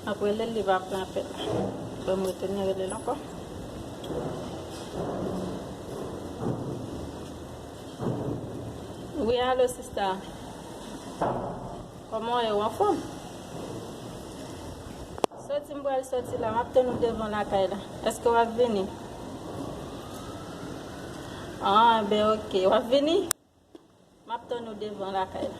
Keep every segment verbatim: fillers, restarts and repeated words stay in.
M ap rele l, li pa pran apèl la. Bon, m retounen rele l ankò. Wi, alo, sista. Kòman w ye? Ou anfòm? Soti, m pral soti la. M ap tann ou devan lakay la. Èske w ap vini? Ah, ben, oke. W ap vini? M ap tann ou devan lakay la.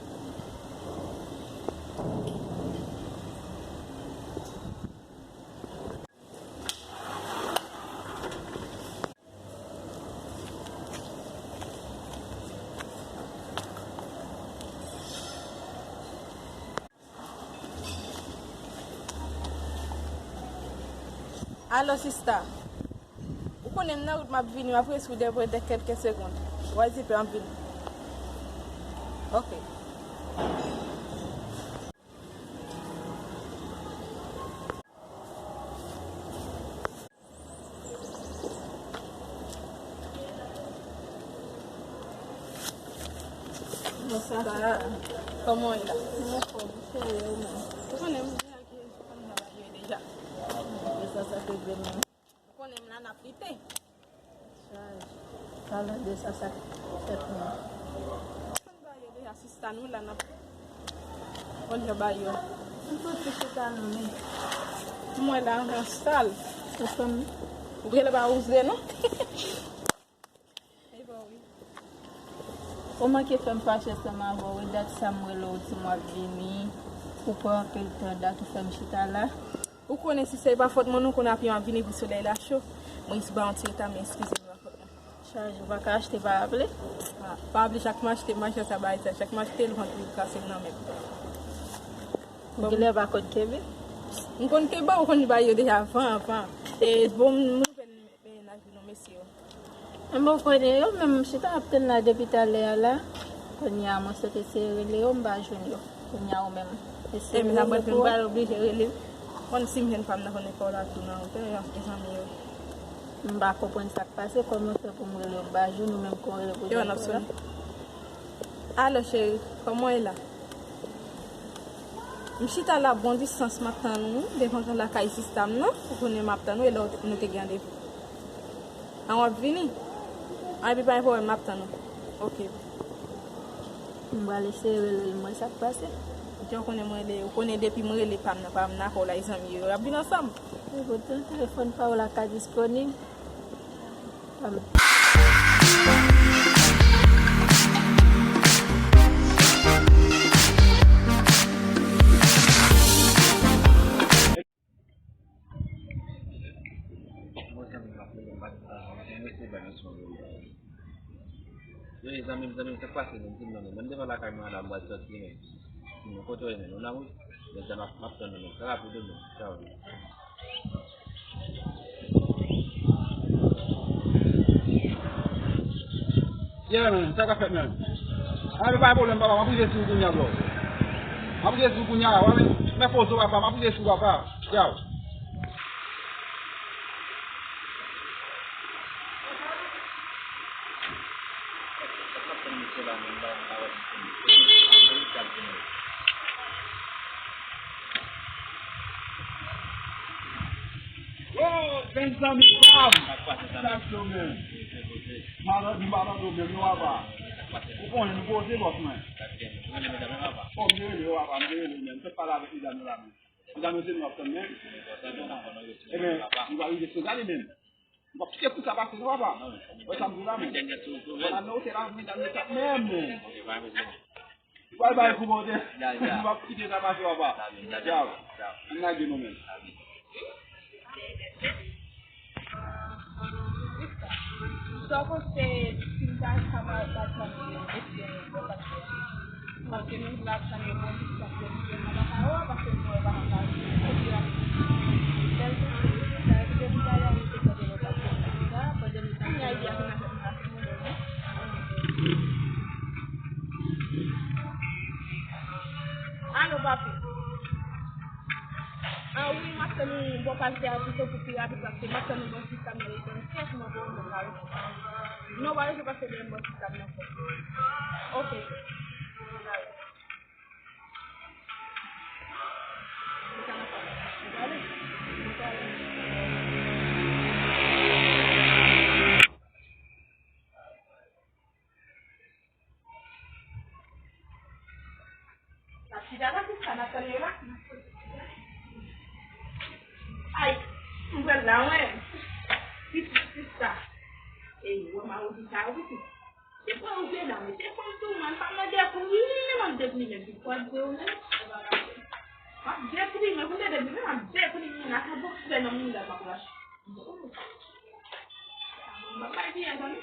Alo, sista. Ou konnen m nan wout, m ap vini, m ap resi w depi de kèlke segonn. Wè, zipe, m ap vini. Oke. Bonswa, sista. Kòman w ye la? Mwen anfòm, cheri, ou menm? Ou konnen m gen ak fanm nan bagay deja. E sa, sa te vle menm. Ou konnen m la n ap lite. Chaj. Palan de sa, sa k fèt menm. Fanm nan bagay deja, sista, nou la n ap. Bon, jan bagay yo. M soti chita non, men. M wè la, nan sal. Ou fanm. Ou genlè pa wouze, non? Ou manke fè m fache ansanm avè w, wi, dat sa m rele w, di m w ap vini, ou pran anpil tan, dat ou fè m chita la. Ou konnen si se pa fòt mwen, non, kounye a ap vini, epi solèy la cho. Mwen jis ba yon ti reta, men eskize m, pa fòt mwen. Chaj, ou pa ka achte, pa raple? Ah, pa raple, chak m achte, machann sa bay sa, chak m achte, l vant li kase m nan men m. Ou genlè pa konn kenbe? M konn kenbe, ou konn bagay yo deja avan, avan. E bon, m nouvèl mennaj ou non, mesye yo. Enben, ou konnen yo menm, m chita ap tann la depi talè a la. Kounye a, mwen sot eseye rele yo, m pa jwenn yo. Kounye a, ou menm, eseye rele pou yo. Enben, sa mwen pral oblije rele. Konn si m jwenn fanm nan, konnen fò w la tou nan otè, e zanmi yo. M pa konprann sa k pase, kòman fè pou m rele yo, m pa jwenn ou menm, kon rele pou yo, n ap sone. Alo, cheri, kòman w ye la? M chita la bon distans, m ap tann ou devan lakay sista m nan. Ou konnen m ap tann ou, e lè nou te gen randevou. An, w ap vini? An, epi pa gen pwoblèm, m ap tann ou. Oke. M pral eseye rele l, m wè sa k pase. Ou konnen mwen rele, ou konnen depi mwen rele pa m nan, pa m nan, akò la, e zanmi yo, y ap vin ansanm. E poutan, telefòn pa w la ka disponib. Pa m. Mwen zanmi m ap rele m pa t, mwen rete ban misyon rele. Yo, zanmi m, zanmi m, sa k pase menm? Di m non, menm devan lakay mwen la, m pral sòti menm. Di m non, kote w ye menm? Ou nan wout? Men zanmi m ap, m ap tann ou menm. Trè rapid ou menm. Tchaw. Yeah, man, sa k ap fèt, man? A, men pa gen pwoblèm, papa, m ap rive sou ou kounye a, bro. M ap rive sou ou kounye a, w a men, men poze w, papa, m ap rive sou ou, papa. Yow. Oh, Benjamin Pam! Sa k yo menm? Malad, malad yo menm, yo apa. Ou konnen nou poze, bòs mwen. Bon, m te rele yo apa, m te rele yo menm. M te pale avèk medam yo la menm. Medam yo se nou ap tann menm. Ebyen, nou va rive sou gade menm. M p ap kite kou sa pase non, papa. Wè sa m di w la, men. Fò n al nan otèl la, men, nan otèl menm, men. Ou pral bay kou, Bondye. M p ap kite sa pase, papa. Tchaw. M lage nou, men. Sa w panse si m ta ka ba, ba fanmi yo kesyon yo, yo pa t fè? Paske nou la tann yo bon distans, yo di yo pa ka wè, paske nou wè pa ka wè. Epi a, bèl sou sa, epi depi talè a, nou te tande nou pa t fè sa, pandan nou ta fè sa, nou la fè mwen menm. Alo, papi. Ah wi, m ap tann ou bò kalite a pito pou pi rapid, paske m ap tann ou bò sista m nan, li tann kèk mwa pou mwen pa reponn. Non, pa reponn paske gen bò sista m nan fò. Oke. Bye. Ou ka nan pale. Chita la, sista, n ap tann yo la. Ay, m pral la, wen. Pitit, sista. Ey, wè mawozo sa yo, pitit. Se pran yon vye dam, se pran tou, man, pa mande pou li, man, depi li menm, ki pral pou yo menm. M ap deprime, pou m te deprime, m ap deprime, m ap bokse nan moun la, m ap rache. M ap bay byen, tande.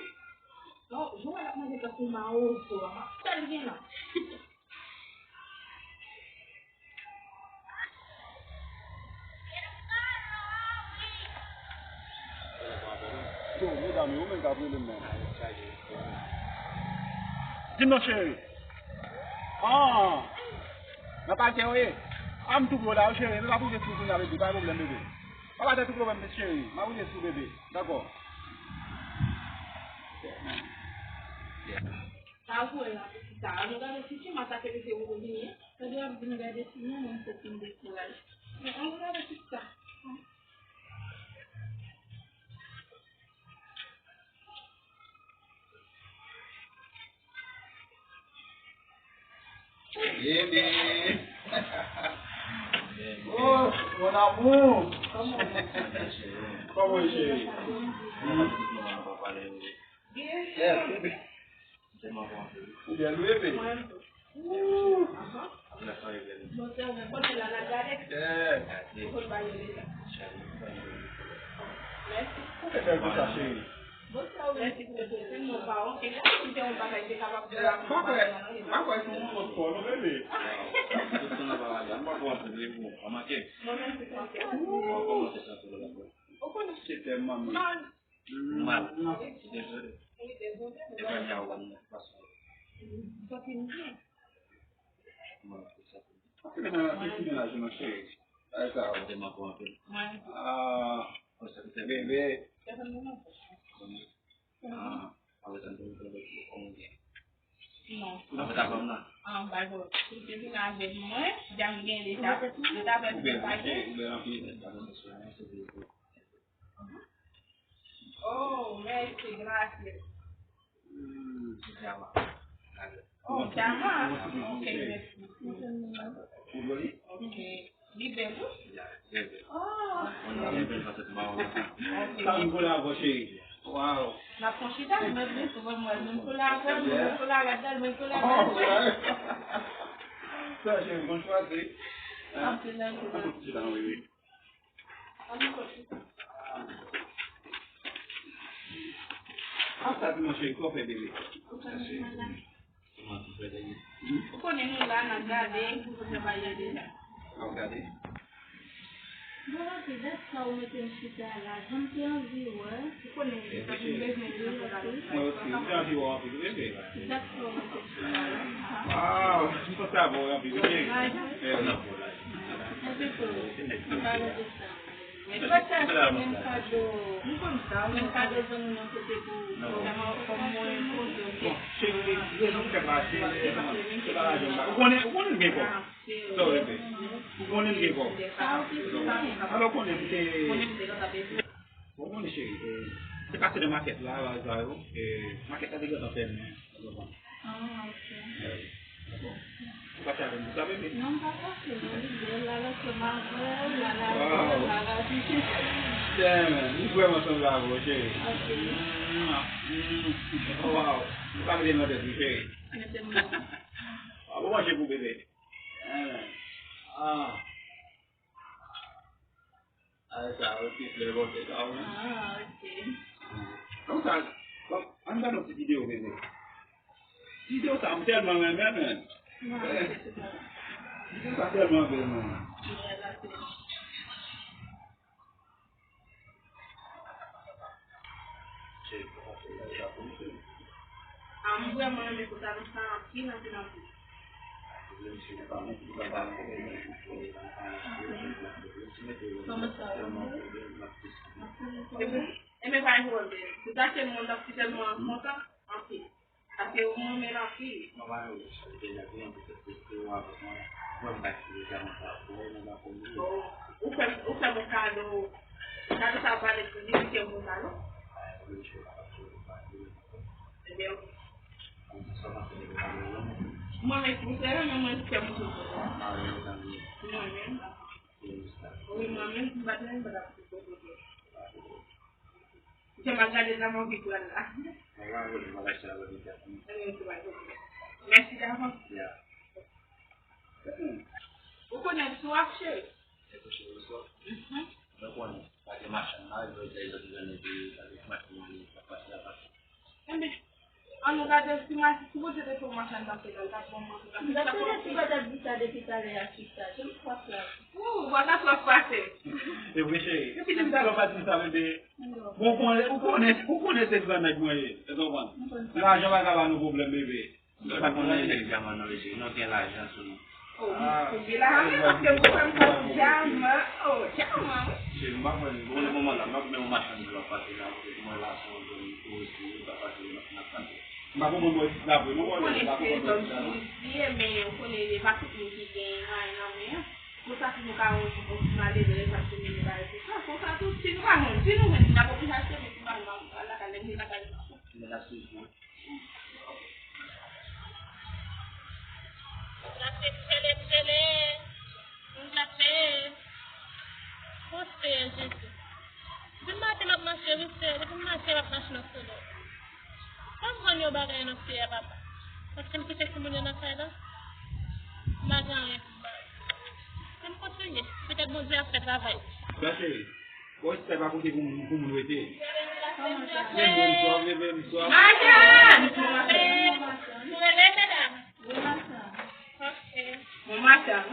Non, jou wè l ap manje tankou mawozo a, m ap fè l gen la. Yo, medam yo, ou menm k ap rele m nan. Di m non, cheri. Ah, nan pati ou ye? Ah, m tou pre w la, cheri. Nou ka bouje sou kounya, bebe. Pa gen pwoblèm, bebe. Pa ba tèt ou pwoblèm, cheri. M a bouje sou, bebe. Dakò. Sa w voye la, pitit sa. Ann nou gade si ti mas la te rete ou byen. Tande w ap vin gade ti moun, mwen se fin dekouraje. Men ann nou gade pitit sa. Bebe. Oh, mon amour. Kòman w ye, cheri? Hmm? Yes, bebe. Ou byen leve? Ouh. Yeah. Ou te bèl konsa, cheri. M pa kwè, m pa kwè se yon moun fò non, bebe. Ou konnen se tèlman mal. Mal. Dezole. Dezole. E pa jan ou wè m nan, pa sa. Soti m byen. Mwen, se sa. Paske nan yon ti mennaj non, cheri. Ay, sa. Ou te manke anpil. Mwen. Ah. Bebe. Ah. Non. Ou ta fè m nan? Ah, bay bò. Ou te vin avèk mwen, jan m gen deja. Ou ta fè m sa. Ou bèl anpil. Oh, mèsi, gracias. Hmm, Jama. Oh, Jama. Ok, mèsi. Ok. Li bèl, wi. Oh. Ok. Sa m pou la vò, cheri. Wow. N ap pran chita, mwen vle souvan mwen, mwen pou la vò, mwen pou la rad, mwen pou la rad. Sa, cheri, bon chwa, wi. Anpil, anpil. Chita, wi, wi. Ah, sa di mwen cheri, kò fè bebe. Ou konnen nou la, n ap gade, pou travay yo deja. N ap gade. Bon, ok, dat sa ou mete m chita la, jan m te anvi wè. Ou konnen nou bezwen de yo tou. Mwen osi, m te anvi wè w anpil, bebe. Dat sa ou mete m chita la. Waw, m kontan wè w anpil, bebe. Mwen pito, m pa rete sa. Mwen pataje menm kado, menm kado zanmi mwen pote pou kòm mwen poze. Bon, cheri, rezon ki fè m achte, se pa lajan m pa. Ou konnen, ou konnen l gen kòb. Sa w rele? Ou konnen l gen kòb. Alò, ou konnen m te. Bon, ou konnen, cheri, eh, m te pase nan makèt la, la, la, yo, eh, makèt la te gentan fèmen. Ah, ok. Ou pa t avè m pou sa, bebe? Non, m pa pase, non, li bèl, la, lòt yo m avè l, la, la, la, la, la, la. Yeah, man, li vrèman sanble avè w, cheri. Ok. Mm, mm. Oh, wow. Ou pa mete m nan tèt ou, cheri. Mete m nan. Ah, bon, manje pou bebe. Yeah, man. Ah. Ay, sa, yo te flè bò tèt a ou menm. Ah, ok. Konsa, bon, ann gade yon ti videyo, bebe. Videyo sa, m tèlman renmen, men. Videyo sa tèlman bèl, men. Ah, m vrèman renmen kote nou sa anpil, anpil, anpil. Kòman sa va? Ebyen, ebyen, pa gen pwoblèm. Tout achte moun ap ki tèlman kontan, anpil. Paske ou renmen l anpil. Ou fè, ou fè m kado, kado sa vale pou li, li fè m kado. Ebyen, Mwen menm, mwen se renmen mwen fè moun sou kò. Mwen menm. Wi, mwen menm, si m pa t renmen, m pa t ap sou kò. Jan m ap gade sa, m anvi pran la. Mèsi davans. Ou konnen sou ap cheri. Mhm. Enben, ann nou gade si ma-, si Bondye te fè yon machann pase la, l t ap ban m manje. Ou pa t ap di sa depi talè a, chita. Jan m swaf la. Ou, ou pa ka swaf pase. E vre, cheri. Depi talè w pa di sa, bebe. Bon, ou konnen, ou konnen, ou konnen se gran nèg mwen ye. Ou konprann? Lajan pa ka ba nou pwoblèm, bebe. Nou pa konnen egzakteman non, mesye, nou gen lajan sou nou. Oh, wi, kounye la, wi, paske ou fè m sa sou dyaman. Oh, dyaman, wi. Cheri, m pa kwè, bon, le moman la, m ap men yon machann ki va pase la, kote mwen la, se yon zòn touristik, li va pase, li va pase. M pa konprann bò isit la vre, non, bò isit la, m pa konprann bò isit la, non. Li ye, men ou konnen, e pa tout moun ki gen mwayen nan men an. Konsa, si nou ka wè yon ti malere, sa, se mennen bagay konsa. Konsa tou, si nou pa jwenn, si nou jwenn, n ap oblije achte, men si nou pa jwenn, n ap lakay, nèg yo lakay. Men n ap sezi. Jape, sele, sele. Jape. O Seyè Jezi. Depi maten m ap mache, wi, Seyè. Depi maten m ap mache nan solo. Fò m jwenn yon bagay nan Seyè, papa. Paske m kite timoun yo nan kay la. M pa gen anyen pou m ba yo. Fò m kontinye. Petèt Bondye ap fè travay. Bèl cheri. Bon, si sa pa kote pou moun, pou moun rete. Leve m swa, leve m swa. Madanm! Nou rele medam. Ok. Bon maten.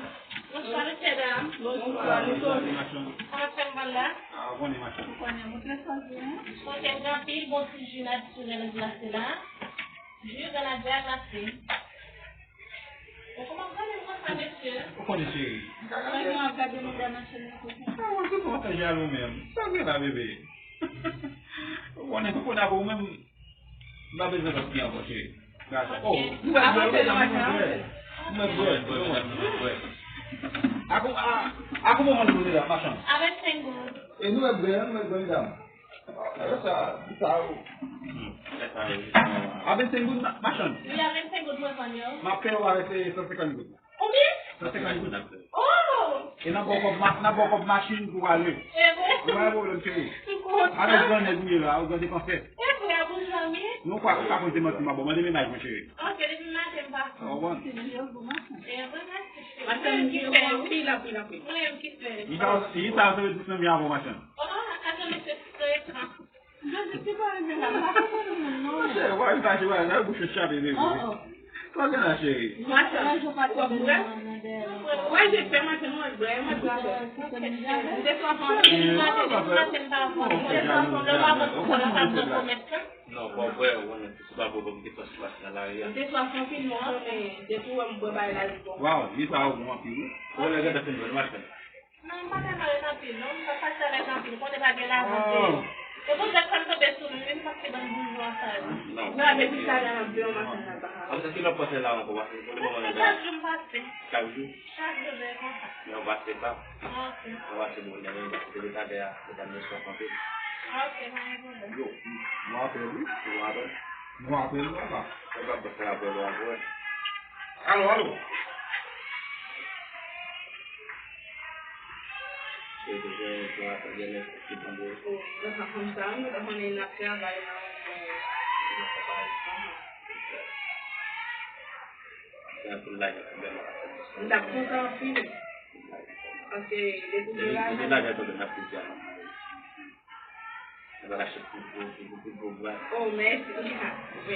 Bonswa, mesye dam. Bonswa, nou tou. Kòman fè m pral la? Ah, ou konnen, machann. Ou konnen, ou trè chwazi, hein? Kote gen anpil bon ti ji natirèl glase la. Ji granadya glase. Ou kòman gade m konsa, mesye? Ou konnen, cheri. Mwen gen ap gade medam nan chèn nan konsa. Ah, ou se kòman fè jalou menm. Sa vre la, bebe. Ou konnen, ou konnen avè ou menm, m pa bezwen lòt fi ankò, cheri. Gras a. Oh, nou wè bwè, nou wè bwè. Nou wè bwè, nou wè bwè. Ako, a, ako moman nou la, machann. Avèk senk goud. E nou wè bwè, nou wè bwè, medam. Sa, sa, sa, oh. Hmm, sa, sa, e, a vennsenk goud, ma-, machann. Wi, a vennsenk goud mwen vann yo. M ap fè yo avèk, e, san senkant goud. Konbyen? San senkant goud. Oh! E n ap ba w kòb ma-, n ap ba w kòb machin pou w ale. E vre? Ou pa gen pwoblèm, cheri. M kontan. Avèk gran nèg ou ye la, ou gran defansè. E vre, boujwa, wi. Non, ou pa, ou pa konn se manti m ap ba w. Mande mennaj mwen, cheri. Ok, depi maten m pa konn. Ou konprann? Se li yo gwo machann. E vre, mèsi. Machann ki fè anpil, anpil, anpil. Mwen menm ki fè. Li sa, li sa, se dis nan mi avan machann. Oh, atann, se, se ekran. Jezi, se pa renmen la, m pa konprann moun, non. Monchè, w a ri fache, w a ri, w a ri bouch ou chape, bebe. Oh, oh. Sa w gen la, cheri? Machann, w ap bwè? Wè, je fè machann, mwen bwè, mwen bwè. M te swa fè anpil maten, depi maten m pa pran. M te swa fè anpil maten, m pa pran kòmès la. Non, pa bwè, ou konnen, si pa bwè, m te swa sou plas nan lari a. M te swa fè anpil, mwen, men depi w wè m bwè bagay la, li bon. Waw, li sa ou bon anpil, wi. Ou wè lè gentan fin jwenn machann. Non, m pa ta mare nan pye, non. M pa pase avèk anpil. Konnen pa gen lajan peye. E bon, jèt sa m tonbe sou li, wi, m pa se bann boujwa sa yo. Non. Non, depi talè a m ap di w machann nan pa. Apre sa, ki lè w panse la ankò, paske pou le moman, chak jou m pase. Chak jou? Chak jou, se konsa. Men w pase pa. Ok. W pase bon, men w pase depi talè a, medam yo swa kanpe. Ok, pa gen pwoblèm. Yo, nou apèl, wi. Nou apèl. Nou apèl, papa. Sa pa bon, sa apèl, w apèl. Alo, alo. M t ap kontan anpil. Paske depi m gen lajan. Oh, mèsi. Mèsi.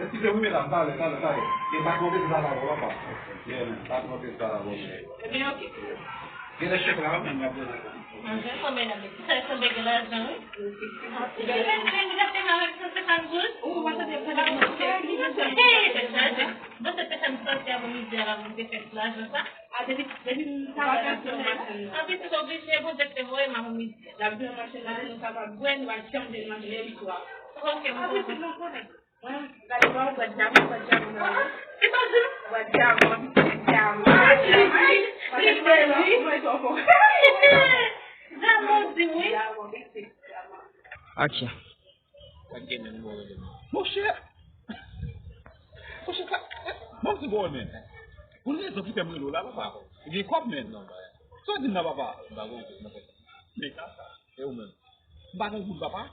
Eskize wi, medam, talè, talè, talè. E pa twò pete sa la, papa. Yeah, man, pa twò pete sa la, papa. Ebyen, ok. Gen de chèf la, men m ap poze. Manje, konbyen nan bèk? Sa sanble gen lajan, wi. Ou pa tande pale de manje. Bon, se te fè m sòti avè midi a la pou m te fè ti lajan sa. A, depi, depi m ta vakanse nan machin nan. Anpi, si w oblije, Bondye te voye m avè midi a. L ap di nan machin nan, nou kapab bwè, nou pa janm jwenn machin nan, lè li swa. Ok, m konprann. Gade, bon, bwè dyaman, bwè dyaman nan men. Ki sa w di? Bwè dyaman, bwè dyaman. Ah, li, li, li, li, li. Dyaman, di wi. Dyaman, mèsi, dyaman. Aksyon. Monchè. Monchè, sa, bon, Ou se bon, men. Pou rezon ki fè m rele w la, papa. Ou gen kòb, men. Sa w di m la, papa? Men sa, sa. E ou menm? M pa gen goud, papa.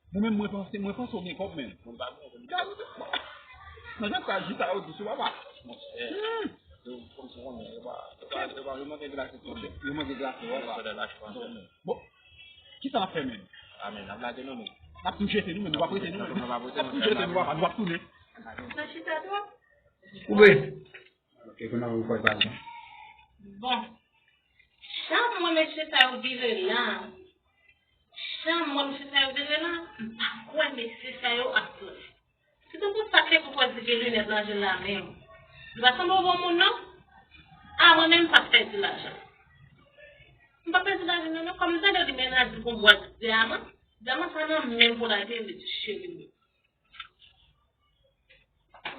Mwen menm, mwen panse, mwen panse w gen kòb, men. Nan jan sa, jis sa yo di sou papa. Monchè. Hmm. Yo, kòm si konnen, yo pa, yo pa, yo pa, yo manke glase tou. Yo manke glase, yo pa. Bon, kisa n ap fè, men? A, men, n ap lage nou, men. N ap tou jete nou, men nou p ap rete nou, men. Nou p ap rete nou, n ap tou jete nou, papa, nou p ap tounen. Sa chita twòp. Koupe. Ok, kounye a ou fè pale. Bon. Jan m wè mesye sa yo vire la, jan m wè mesye sa yo vire la, m pa kwè mesye sa yo ap tounen. Se tankou sa k fè pou kwè di gen linèt nan je l la menm. Li pa sanble yon bon moun, non. A, mwen menm m p ap pèdi lajan. M p ap pèdi lajan, non, non. Kòm m tande li menm la di l gon bwat dyaman, dyaman sa nan men l pou l al genyen, li di cheri m.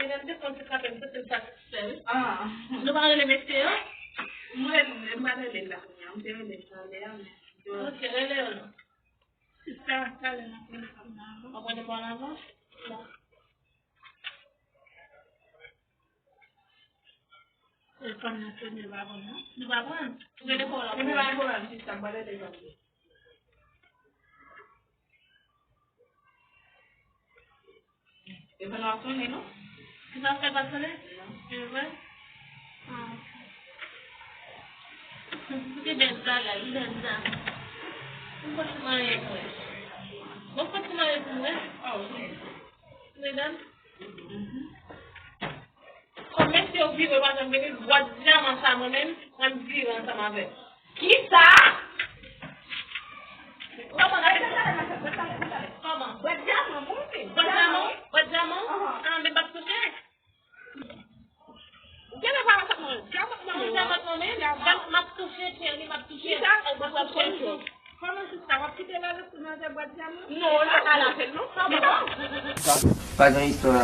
Medam, defann ti frape m, se m sa ki sèl. Ah. Nou pa rele mesye yo? Mwen, mwen pa rele la kounye a. M te rele talè a, men. Ok, rele yo non. Sista, talè n ap rele fanm nan avan. W ap rele fanm nan avan? Bon. E fanm nan sone, li pa pran non. Li pa pran? Rele fanm nan. Epi pa gen pwoblèm, sista, m pa rele fanm nan. E pa nan ap tounen, non? Ki sa fè pa tounen? Non. E vre? Ah, ok. Ki bèl bagay, bèl dam. Mwen fòti marye pou mwen. Mwen fòti marye pou mwen. Ah, wi. Medam. Mhm. Kòm mesye yo vire, pa janm vini, bwat dyaman sa mwen menm, mwen vire ansanm avè l. Kisa? Kòman? Kòman? Bwat dyaman, monte. Bwat dyaman? Bwat dyaman? Ahan. Ah, men m p ap touche. Ou genlè pa ansanm mwen. Dyaman nan men w. Dyaman nan men? Dyaman. M ap touche, cheri, m ap touche. Kisa? M ap touche. Kòman sista, w ap kite la rete nan bwat dyaman? Non, l pa ka lave l non. Kòman? Pa gen istwa.